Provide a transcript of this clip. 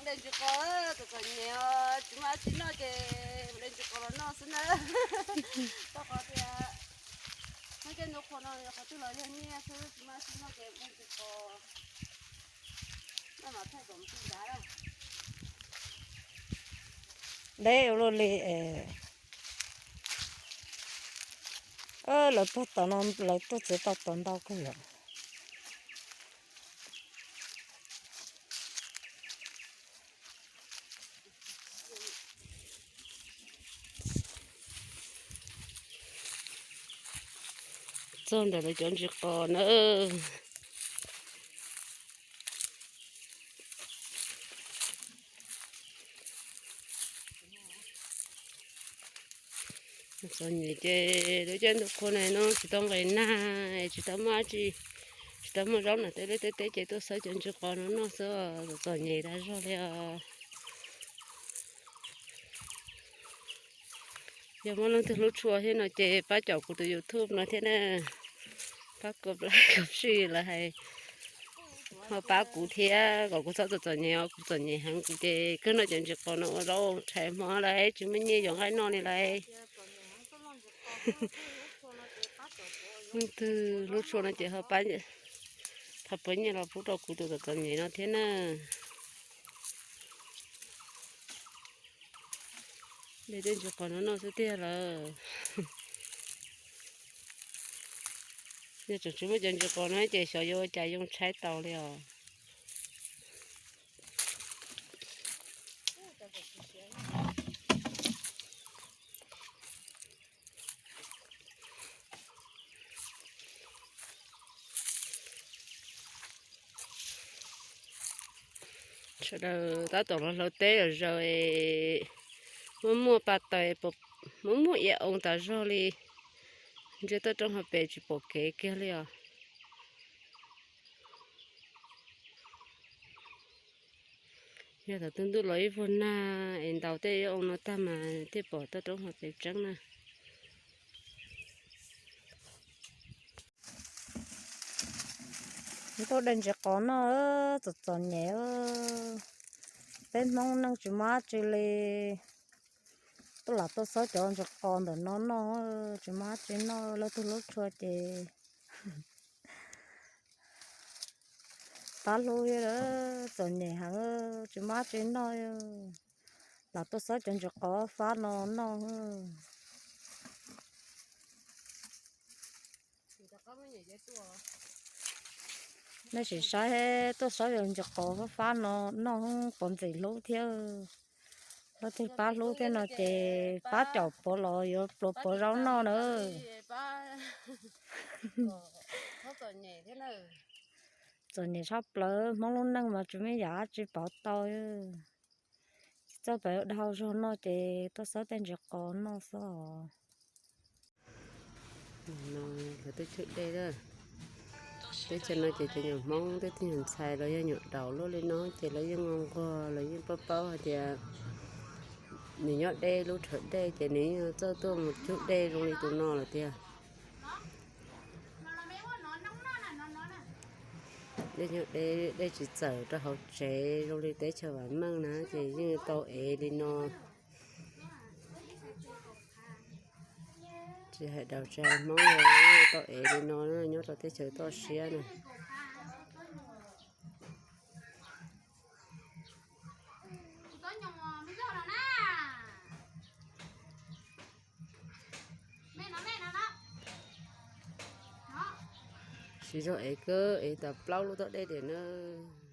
Ntsis qos txom txom nyem, tsis muaj dab tsi noj ces mus de ntsis qos los noj xwb na. Rau qhov tias muaj cov ntoo qhuav no qhov twg los yog nyiaj xwb, tsis muaj dab tsi noj ces mus de ntsis qos. Noj mas thaij kom mus tij nrad. Deb ua luaj li. Lawv pog tom no lawv tuaj txiav tau tom ntau kawg yom. Txog ntawm lawv cov ntsis qos na. Txom nyem ces lub caij ntuj qhua no tsis tau nqaij nag, tsis tau muaj dab tsi, tsis tau muaj zaub nram tej liaj tej teb ces tuaj xawb cov ntsis qos no noj xwb, txom nyem tas zog li os. Yog muaj leej twg hlub tshua thiab no ces pab caum kuv tus YouTube no thiab na, pab kuv like, comment, share lawv hais, ho pab kuv thiab kom kuv txhob txom txom nyem os, kuv txom nyem heev, kuv ces kawg noj cov ntsis qos no ua zaub tshais hmo lawm tsis muaj nyiaj yuav nqaij noj li lawm. Leej twg hlub tshua no ces ho pab, thov pab nyiaj los pub rau kuv tus txom txom nyem no thiab na. De tej ntsis qos no noj xwb tiag lawm. Yog tseem tsis muaj cov ntsis qos no ces xyov yuav ua cas yoo tshaib tau li os. Sawv daws tab tom los hlawv teb zom zaws, muaj muaj pa taws, muaj muaj ia oo tas zog li. Ntsia toj roob hauv pes tsis pom kev kiag li os. Yog thaum twg ntuj los ib vuag nag es ntaus tej ia oo no tag mas thiaj pom toj roob hauv pes tseeb na. Tuaj de ntsis qos noj, txom txom nyem. Peb Hmoob neej tsis muaj dab tsi li, tuaj lam tuaj xawb cov ntsis qos ntawm no noj, tsis muaj dab tsi noj, leej twg hlub tshua ces pab hlub thiab. Txom nyem heev, tsis muaj dab tsi noj, lam tuaj xawb cov ntsis qos fab no noj. Nej sim saib, tuaj xawb cov ntsis qos fab fab no noj puas ntxim hlub thiab. Leej twg pab hlub thiab no ces pab caum puav los yuav pluas puav zaub noj na. Txom nyem tshaj plaws, Hmoob lub neej mas tsis muaj yam dab tsi pov tau. Tsis txawj pab dhau zog noj ces tuaj xawb tej ntsis qos noj xwb os. Lawv teb chaws dej, teb chaws no ces cov nyuam Hmoob twb tib nyuag ntxhais los yog nyuam daus luaj li no ces lawv yeej nquag nquag, lawv yeej paub paub hais tias nws nyob deb lub rhawv dej ces nws yeej txawj tuaj mus cug dej zoo li tus no lawm tiag. Dej nyob deb, dej tsis txawm rau hauv tsev zoo li teb chaws vam meej na ces yeej tau ev li no. Tsis hais daus tsis hais Hmoob li, yeej tau ev li no nyob rau teb chaws toj siab na. Siv zog ev kawg, ev tau plaub lub toj dej tiag nawb.